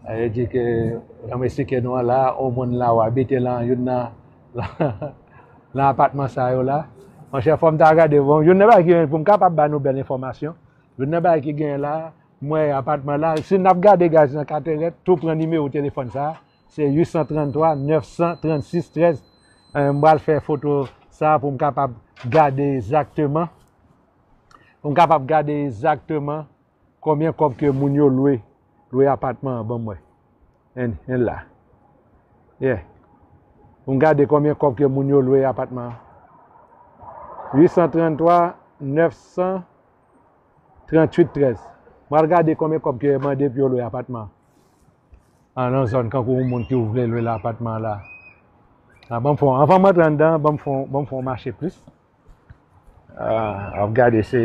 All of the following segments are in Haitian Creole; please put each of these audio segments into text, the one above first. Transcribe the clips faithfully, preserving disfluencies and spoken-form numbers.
Sa vle di ke, jan m esplike nou an la, yon moun la, w abite lan youn nan, lan, lan apatman sa yo la. Monchè, fò m ta gade, bon, youn nan bagay ki, pou m kapab ba nou bèl enfòmasyon, youn nan bagay ki genyen la, m wè apatman la, si n ap gade, guys, nan Katerèt, tou pran nimewo telefòn sa, se uit san tranntwa nèf san trannsis trèz. Eh, m pral fè foto sa pou m kapab gade egzakteman, pou m kapab gade egzakteman konbyen kòb ke moun yo lwe, lwe apatman an, ban m wè. En, en la. Yeah. Pou m gade konbyen kòb ke moun yo lwe apatman an. Uit san tranntwa nèf san tranntuit trèz. M pral gade konbyen kòb ke yo mande pou yo lwe apatman an. An, nan zòn kankou yon moun ki vle lwe l apatman la. A, ban m fè, anvan m antre anndan, ban m fè, ban m fè yon mache plis. A, ap gade, se,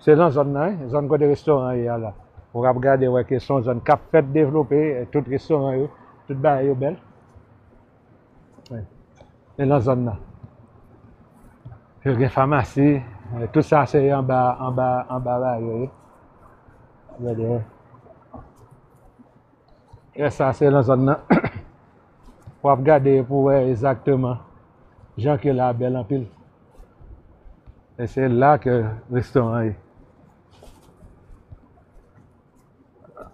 se nan zòn nan, wi, zòn kote restoran ye a la. Ou ap gade, wè ke se yon zòn k ap fèt devlope, tout restoran yo, tout bagay yo bèl. Wi. E nan zòn nan. Yo gen famasi, tout sa se anba, anba, anba bagay yo ye. Gade, wi. E sa se nan zòn nan. W ap gade pou w wè egzakteman jan ke la bèl anpil. E se la ke restoran ye.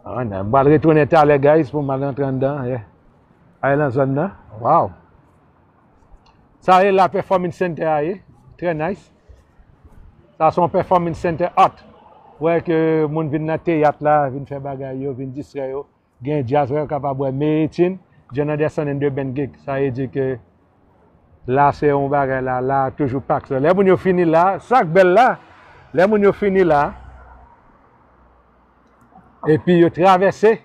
Ann, m pral retounen talè, guys, pou m al rantre anndan, yeah. Al nan zòn nan. Wow! Sa e la Performance Center a ye. Trè nice. Sa se yon Performance Center art. Wè ke moun vin nan teyat la, vin fè bagay yo, vin distrè yo. Gen djaz, wè, yo kapab wè Meeting, John Anderson and the Band Geek. Sa vle di ke la, se yon bagay la, la toujou pak. Lè moun yo fini la, sa k bèl la, lè moun yo fini la, epi yo travèse,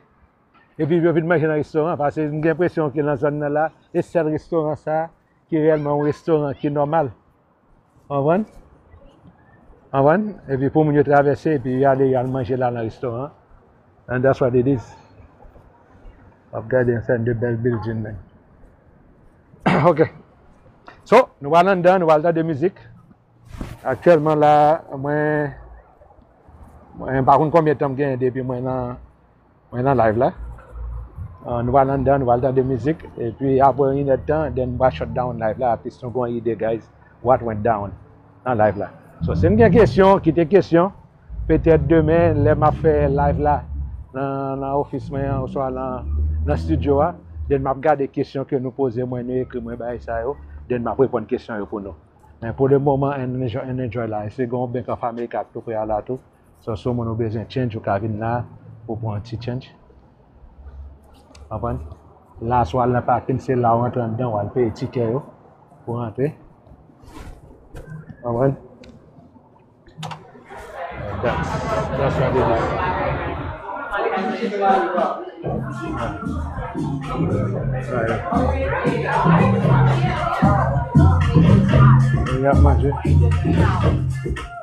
epi yo vin manje nan restoran, paske m gen enpresyon ke nan zòn nan la, e sèl restoran sa ki reyèlman yon restoran ki nòmal. Konprann? Konprann? Epi pou moun yo travèse, epi y ale, y al manje la nan restoran. And that's what it is. W ap gade yon sèn de bèl building, man. Ok. So, nou pral anndan, nou pral tande mizik. Aktyèlman la, mwen, mwen pa konn konbyen tan m genyen depi mwen nan, mwen nan live la. Ah, nou pral anndan, nou pral tande mizik. Epi apre yon inèdtan, then m pral shut down live la. At least nou gon ide, guys, what went down nan live la. So, si n gen kesyon, kite kesyon. Petèt demen, lè m ap fè live la nan, nan ofis mwen an, oswa nan, nan estidyo a, then m ap gade kesyon ke nou poze mwen, nou ekri mwen bagay sa yo, then m ap reponn kesyon yo pou nou. Men pou le moman, and enjoy, and enjoy la. E si gen yon Bank of America k tou pre a la tou. So, si w moun ou bezwen change, ou ka vin la pou pran yon ti change. Konprann? La, si w al nan parking, se la w antre anndan, w al peye tikè yo pou rantre. Konprann? That's, that's what it is. Y ap manje.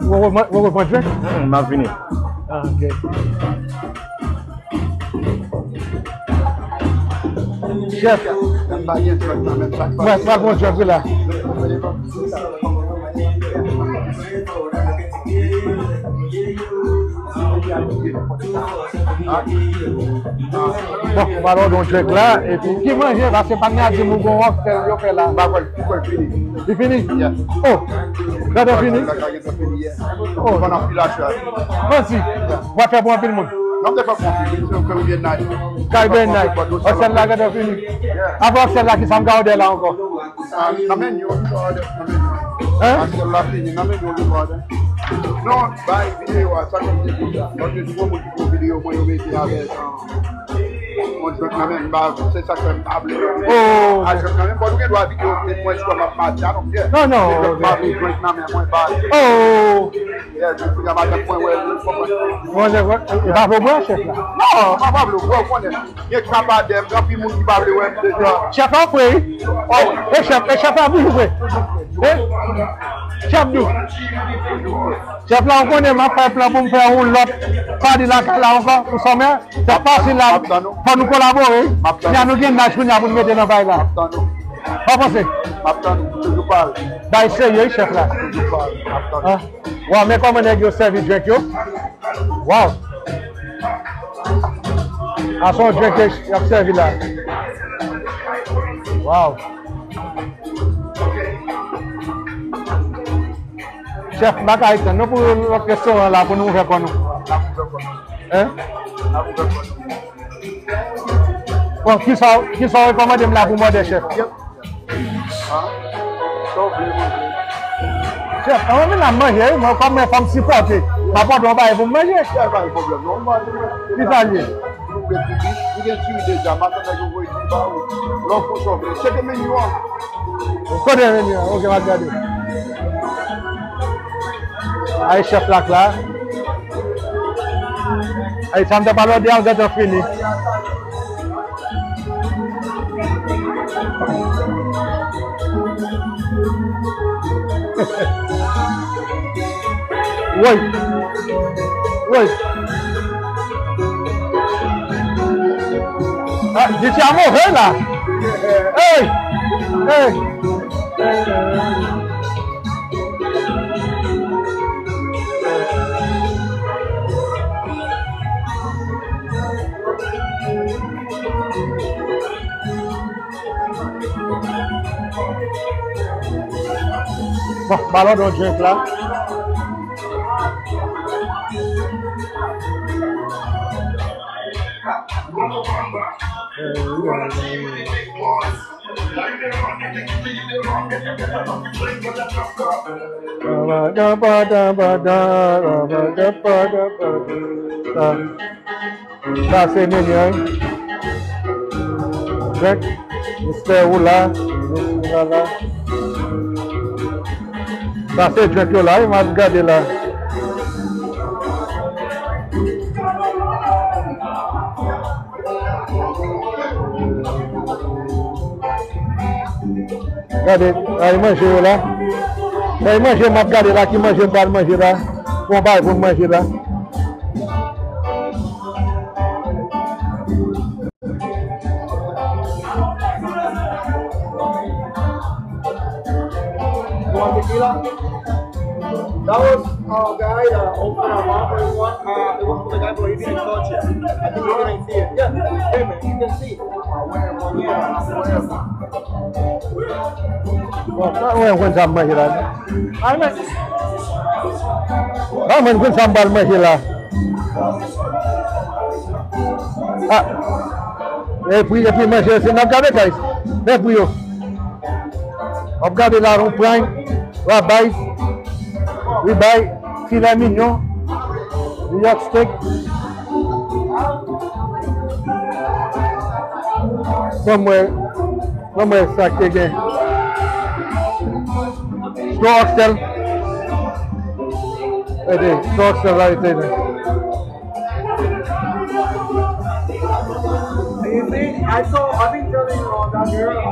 Ou, ou, ou, ou pran drink? Mm, m ap vini. Ah, ok. Chèf. Mwen, mwen pran drink la. Bon, ou pral òde yon drink la, epi ki manje, paske pa t gen a di m ou gon wòf, yo fè la. M pa kwè l, m kwè l fini. Li fini? Yeah. Oh, gade fini? Oh. Manti. W ap fè pou anpil moun? Non, m te fè pou anpil moun, se yon karibyen night. Karibyen night. Òsèl la gade fini. Yeah. Apre òsèl la, ki sa m ka òde la ankò? Ah, nan meni yo, nan meni yo. Hein? Òsèl la fini, nan meni yo, li pa òde. Non, bay videyo a, sa k ap di konsa. Paske tou moun ki pran videyo, mwen yo mete avèk, ah, yon drink nan men m, ba, se sa k fè m pa vle. Oh. A drink nan men m, bon, nou gen dwa videyo, men mwen, si m ap pati a, non, yeah. Non, non, men m pa vle drink nan men mwen, ba. Oh. Yeah, drink nan men mwen, wè, nou konprann. Mwen, e pa vle bwè, chèf la? Non, m pa vle bwè, ou konnen. Gen kabadè, gen anpil moun ki pa vle wè m deja. Chèf la pre, wi. Oh. E chèf, e chèf la toujou pre. E chèf dou. Chèf la, ou konnen m ap fè plan pou m fè yon lòt pati lakay la ankò pou sòmè. Se pa fasil la. Fò nou kolabore. Nya nou gen laj kounye a pou nou mete nan bay la. Sa w panse? M ap tann ou, toujou pare. Bay serye, wi, chèf la. Toujou pare, m ap tann ou. Ah. Waw, men kòman nèg yo sèvi drink yo. Waw. A se yon drink y ap sèvi la. Wow. Chèf, m pa ka etann nou pou lòt restoran la pou nou ouvè kò nou. Hein? Bon, kisa, kisa w rekòmande m la pou m òdè, chèf? Chèf, an mwen vin la m manje, wi, mwen kòm mwen fè m sipòte. M ap pote yon bagay pou m manje. Kisa l ye? Nou gen diri, nou gen diri deja, m atann nèg yo voye diri ba ou. Lè w fon chòf, tcheke meni an. Kote meni an? Ok, m ap gade. Ay, chèf la k la. Ay, sa m te pale w de a, gentan fini. Woy. Woy. Ah, Diti a move la. Hey. Hey. Bon, ba lòt yon drink la. Sa se meni an. Drink. Mistè Oula. Oula la. Sa se drink yo la, wi, m ap gade la. Gade, ay manje yo la. Ay manje m ap gade la, ki manje m pral manje la. Bon bagay pou m manje la. You want tequila? That was, uh, guy, uh, open a bottle. You want, uh, it was for the guy, but he didn't touch it. I think he didn't see it. Yeah, hey, man, you can see it. Bon, sa, mwen konn sa m manje la. Ay, men. Ban mwen konn sa m pral manje la. Ah. Epi, epi manje, se n ap gade, guys. Men pou yo. W ap gade la, yon prime, ribeye, ribeye, filè minyon, New York steak. Ban mwen, ban mwen sa ki gen. Snow oxtail. Ede, snow oxtail la, ede. You see, I saw, I've been telling, uh, that girl, uh,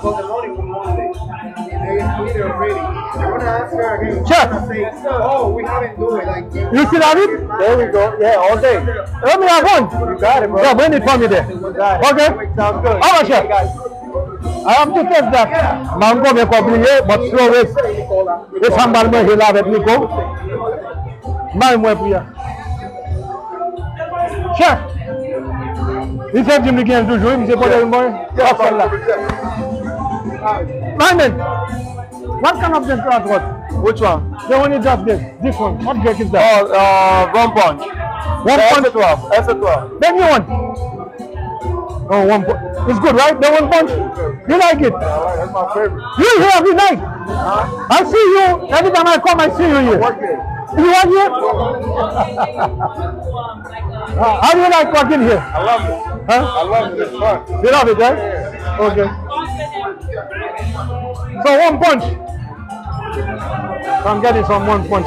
for the money for Monday. And they, we are ready. I wanna ask her again. Chef! I wanna say, oh, we haven't do it. Like, you see that? There we go. Yeah, all day. Let me have one. You got it, bro. Yeah, bring it for me there. You got it. Okay. Sounds good. How much, chef? I have to test that. Man, konbyen kòb li ye, but slow it. E sa m pral manje la avèk Nico. Bay mwen pri a. Chef! Li se di m li gen l toujou, wi, misye pote yon bon. Kòb sèl la. Raymond, what kind of drink you want? Which one? The one you just gave. This one. What drink is that? Oh, uh, rum punch. Rum punch? S twelve. S twelve. Then you want? Oh, one punch. It's good, right? The one punch? You like it? Yeah, I like it. That's my favorite. You here every night? Huh? I see you. Every time I come, I see you here. I work here. You work here? Uh, how do you like working here? I love it. Huh? I love it. It's fun. You love it, eh? Yeah. Okay. So, one punch. So I'm getting some one punch.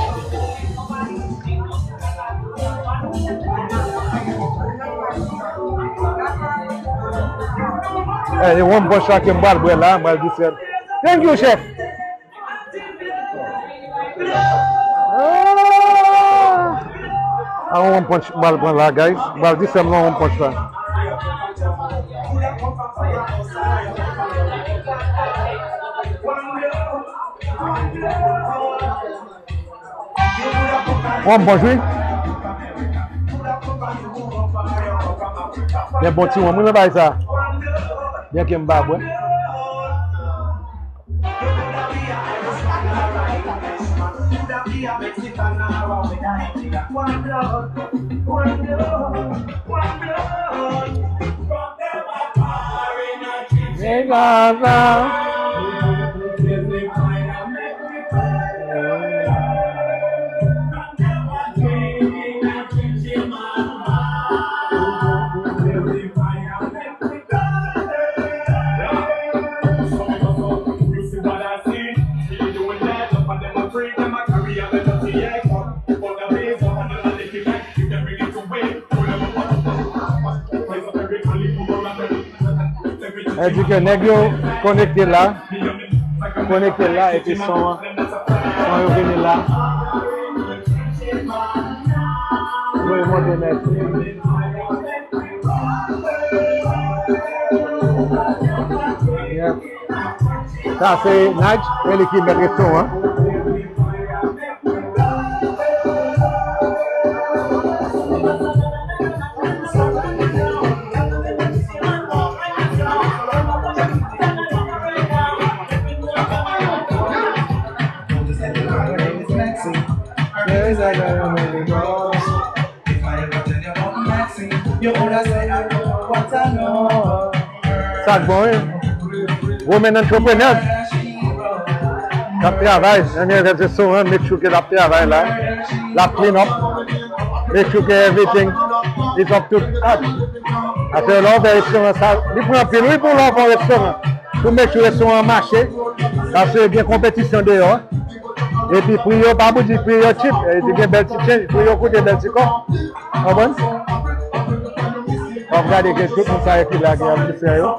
Eh, e one punch la ke m pral bwè la, m pral di sèl. Thank you, chef. Ah! A yon one punch m pral pran la, guys. M pral di sèl m nan one punch la. One punch, wi. Gen bon ti wonm wi nan bagay sa. Byenke m pa bwè. Sa di ke nèg yo konekte la, konekte la, epi son an, son yo vini la. Voye monte nèt. Yeah. Sa se Naj, se li ki mèt restoran. Sa k bon, wi. Women entrepreneurs. K ap travay. Nan nivo restoran, make sure ke l ap travay la. L ap clean up. Make sure ke everything is up to scratch. Paske lè w fè restoran sa, li pran anpil, wi, pou lè w fè yon restoran. Pou make sure restoran an mache. Paske gen konpetisyon deyò. Epi pri yo, pa pou di pri yo cheap, e, li gen bèl ti change, pri yo koute bèl ti kòb. Konprann? W ap gade ke tout moun sa yo ki la, ki ap di sè yo.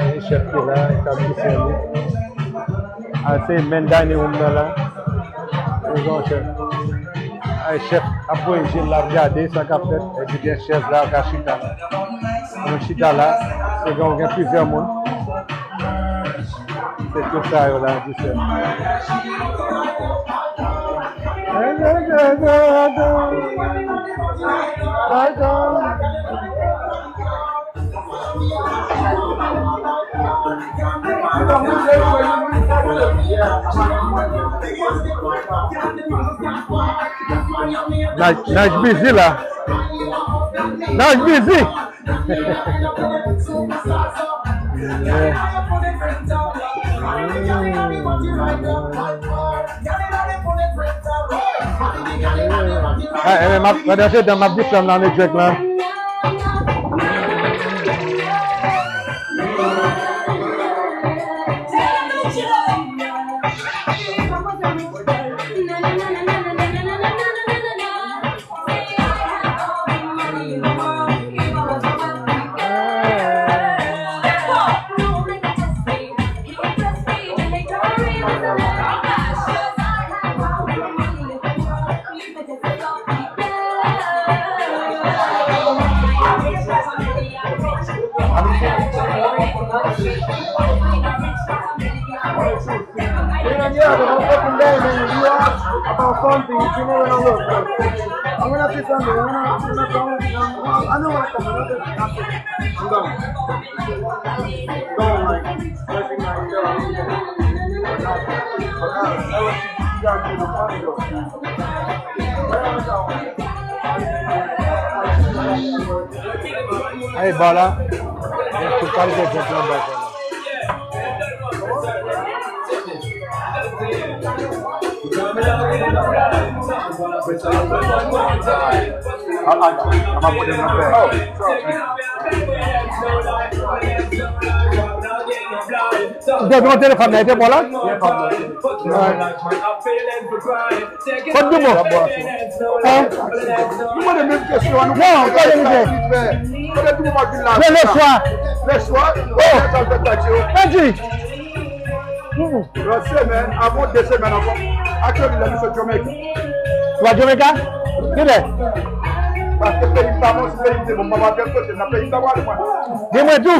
E chèf ki la, ki ap di sè li. A, se main dining room nan la. Prezan chèf. Ay, chèf ap voye je l, l ap gade sa k ap fèt. Epi gen chèz la, ka chita. Mwen chita la, se gen, gen plizyè moun. Se tout sa yo la, di sè. Naj, Naj busy la. Naj busy. Ah, eh, m ap, pandan se tan, m ap di frè m la, met drink lan. Yeah, yeah, the whole fucking day, man. You are about something, you know what I'm looking for. I wanna see something, I wanna see something. I know what I'm talking about. I'm done. Don't like, like, like, uh, Ay, ba la. Gen tout kalite drink nan ba sa la. Ou te gen yon telefòn nan, e te bon la? Kot Dumo? Hein? Nou mande menm kesyon an, nou... Non, kote li te? Kote Dumo pa vin la? Le, le swa. Le swa? Oh! Sa l fè tati yo. Tati! Lòt semèn, avan de semèn ankò, aktyèlman la, nou sot Jamaica. Ou pa Jamaica? Kilè? Paske peyi m pa bon, si peyi m te bon, m pa pral kote, nan peyi m ta pral mwen. Gen mwen tou.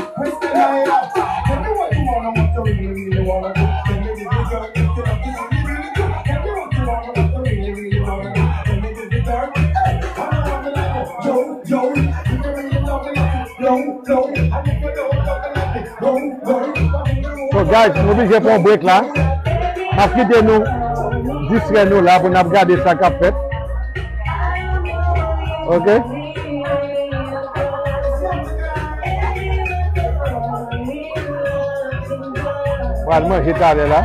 Guys, m oblije pran yon break la. M ap kite nou distrè nou la pou n ap gade sa k ap fèt. Ok? Pral manje talè la.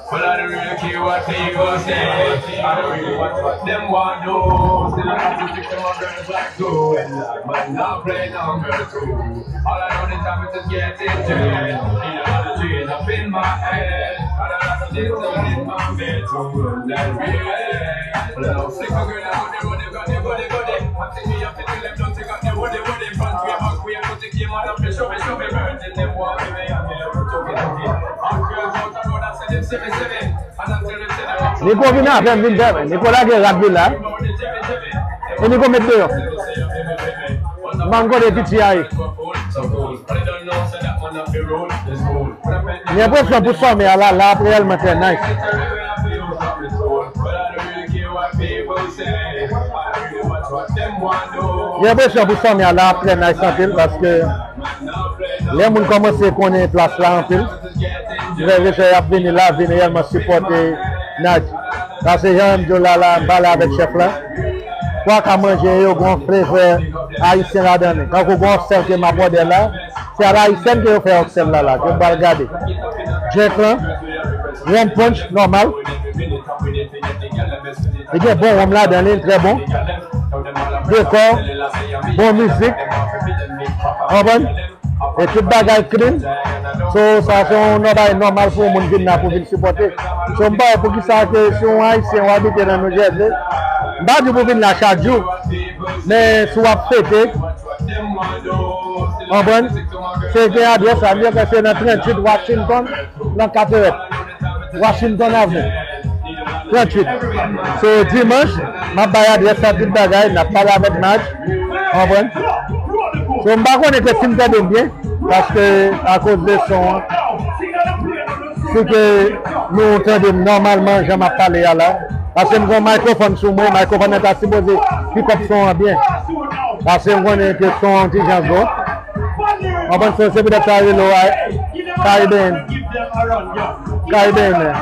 But I don't really care what people say. I don't really watch what dem want do. Still I got to stick to my girls like glue. And I might not play number two. All I know the time is just getting jet. Need a lot of trees up in my head. Got a lot of things in my bed to run that real. But I don't stick a girl, I want the money, got the body, got it. I think me have to tell them don't take out the woody, woody. Front way, back way, put the game on up, show me, show me, birds in them water, me have to talk it, talk it. All girls out the road, I say them see me, see me. Niko vin avè m, vin fè men. Niko lage rad li la. E Niko met deyò. Mango de piti a ye. Gen enpresyon pou sòmè a la, la ap reyèlman trè nice. Gen enpresyon pou sòmè a la ap trè nice anpil, paske lè moun kòmanse konnen plas la anpil, frè e sè y ap vini la, vin reyèlman sipòte Nadji. Paske jan m di w la, la, m pale avèk chèf la. Twa ka manje yo, gen yon flevè ayisyen ladan li. Tankou gen yon sèl ke m ap òdè la, se a la ayisyèn ke yo fè oksèl la la, ke m pral gade. Drink lan, rum punch, nòmal. Li gen bon wonm ladan li, trè bon. Dekò, bon mizik. Konprann? E tout bagay clean. So, sa se yon bagay nòmal pou yon moun vin la pou vin sipòte. So, m pa wè poukisa ke si yon ayisyen w abite nan New Jersey, m pa di pou vin la chak jou, men si w ap fete, konprann? Se gen adrès la, m di se nan tranntuit Washington, nan Carteret. Washington Avenue. Tranntuit. So, dimanch, m ap bay adrès la, tout bagay, n ap pale avèk Nadji. Konprann? So, m pa konnen ke si m tande m byen, paske akoz de son an, si ke nou tande m nòmalman, jan m ap pale a la, paske m gen yon microphone sou mwen, microphone nan ta sipoze pick up son an byen. Paske m konnen ke son an ti jan gwo. Konprann? So, se poutèt sa yo rele w a Caribbean. Caribbean, man.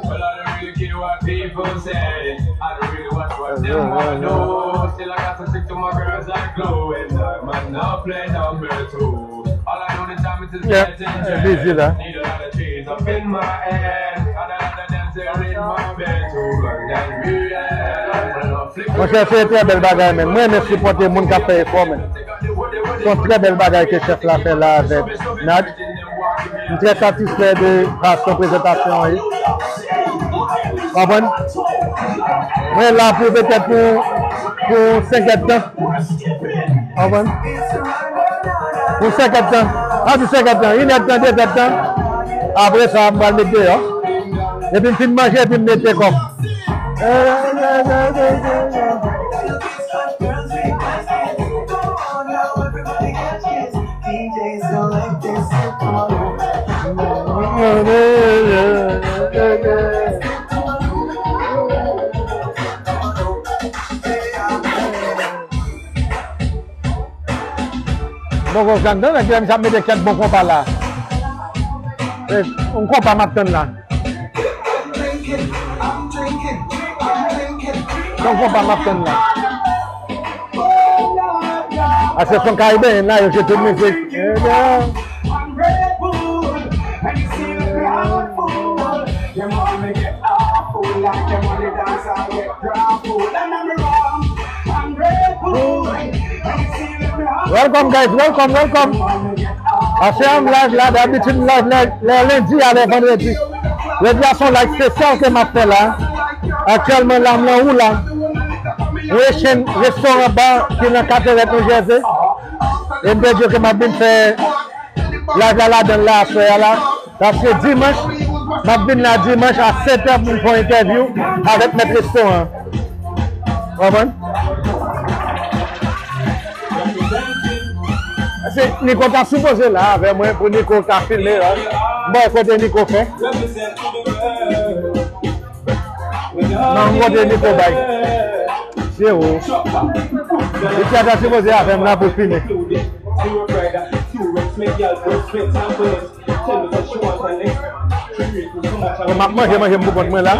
But I don't really care what people say. I don't really watch what them want do. Still, I got to stick to my girls like glue. And I might not play number two. All I know the time is just getting jet. Busy la. Need a lot of trees up in my head. And a lot of them still in my bed to run them real. Monchè, se trè bèl bagay, men. Mwen renmen sipòte moun k ap fè efò, men. Se yon trè bèl bagay ke chèf la fè la avèk Nadji. M trè satisfè de fason prezantasyon an ye. Konprann? Mwen la pou petèt pou, pou senk èdtan. Konprann? Pou senk èdtan. Pa di senk èdtan, inèdtan, dezèdtan. Apre sa, m pral met deyò. Epi m fin manje, epi m mete kò m. Bon, bon, Jean, nan kilè misye ap mete kèk bon konpa la. E, yon konpa m ap tann la. Yon konpa m ap tann la. A, se son Karibeyen la, yo jwe tout mizik. Welcome, guys, welcome, welcome. Aswè a m live la, dabitid m live lè, lè lendi a, lè vandredi. Jodi a se yon live espesyal ke m ap fè la. Aktyèlman la, m nan Ou la. Yon echann restoran ba ki nan Carteret, New Jersey. E m te di yo ke m ap vin fè live la ladann la aswè a la. Paske dimanch, m ap vin la dimanch a sèt è pou m fè yon entèvyou avèk mèt restoran an. Konprann? Se Niko ta sipoze la avè mwen pou Niko ta filme la. M pa wè kote Niko fè. Non, m kote Nico bay. Se ou. Li fè ta sipoze avè m la pou fini. Bon, m ap manje, manje m pou kont mwen la.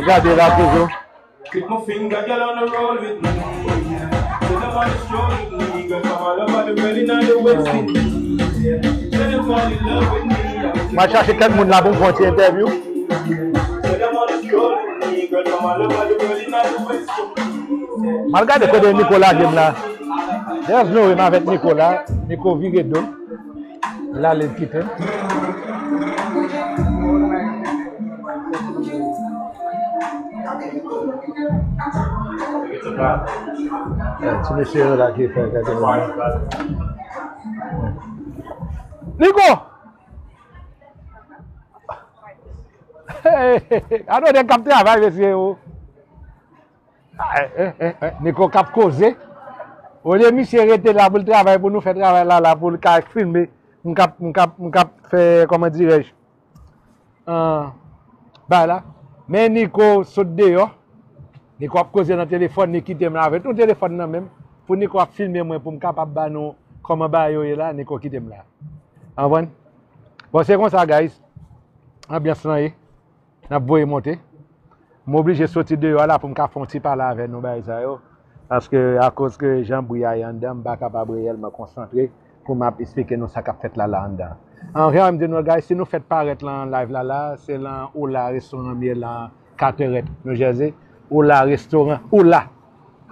Gade la toujou. Mwen chache kèk moun la pou m fè yon ti entèvyou. Mwen gade kote Nico lage m la. There's no way m avèk Nico la. Nico vire do. L ale l kite m. Eh, ti mesye yo la ki fè gade moun. Nico! Gade nèg k ap travay, mesye yo. Ah, eh, eh, eh, eh, Nico k ap koze. Olye misye rete la pou l travay, pou nou fè travay la, la, pou l ka filme. M k ap, m k ap, m k ap fè, kòman dirèj? Ah, bay la. Men Nico sot deyò. Nico ap koze nan telefòn, li kite m la avèk yon telefòn nan men m. Pou Nico ap filme mwen, pou m kapab ba nou kòman bagay yo ye la, Nico kite m la. Konprann? Bon, se konsa, guys. Anbyans lan ye. N ap voye monte. M oblije soti deyò la pou m ka fè yon ti pale avè nou bagay sa yo. Paske akoz ke jan bri a ye anndan, m pa kapab reyèlman konsantre pou m ap esplike nou sa k ap fèt la, la anndan. An, jan m di nou, guys, si nou fèk parèt lan live la, la, se lan Ola restoran m ye lan Carteret, New Jersey. Ola restoran, Ola.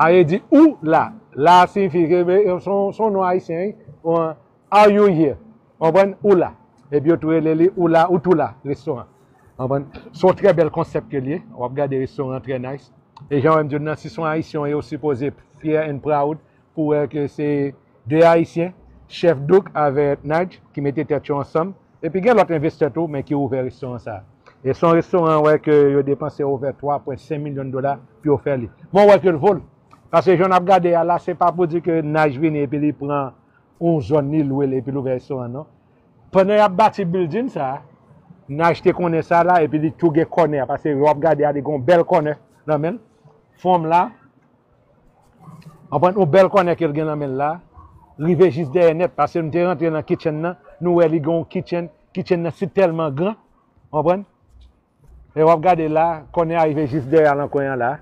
A vle di ou la. La siyifi ke, se yon, se yon non ayisyen, wi. Are you here? Konprann? Ou la. Epi yo tou rele li ou la, ou tou la, restoran. Konprann? Se yon trè bèl konsèp ke l ye. W ap gade restoran trè nice. E jan w wè m di w nan, si se yon ayisyen w ye, ou sipoze fyè and proud pou wè ke se de ayisyen, Chef Douk avèk Nige, ki mete tèt yo ansanm. Epi gen lòt envestè tou, men ki ouvè restoran sa a. E se yon restoran, wè, ke yo depanse over twa pwen senk milyon dola pou yo fè li. Men w wè ke l vo l. Paske jan n ap gade a la, se pa pou di ke Nige vini epi li pran yon zòn li lwe l epi l ouvè restoran, non. Pandan y ap bati building sa a, Naj te konnen sa la, epi li tou gen kònè a, paske w ap gade a, li gen yon bèl kònè nan men l. Fòm la, konprann, yon bèl kònè ke l gen nan men l la, rive jis dèyè nèt, paske m te rantre nan kitchen nan, nou wè li gen yon kitchen, kitchen nan si tèlman gran, konprann? E w ap gade la, kònè a rive jis dèyè a nan kwen an la.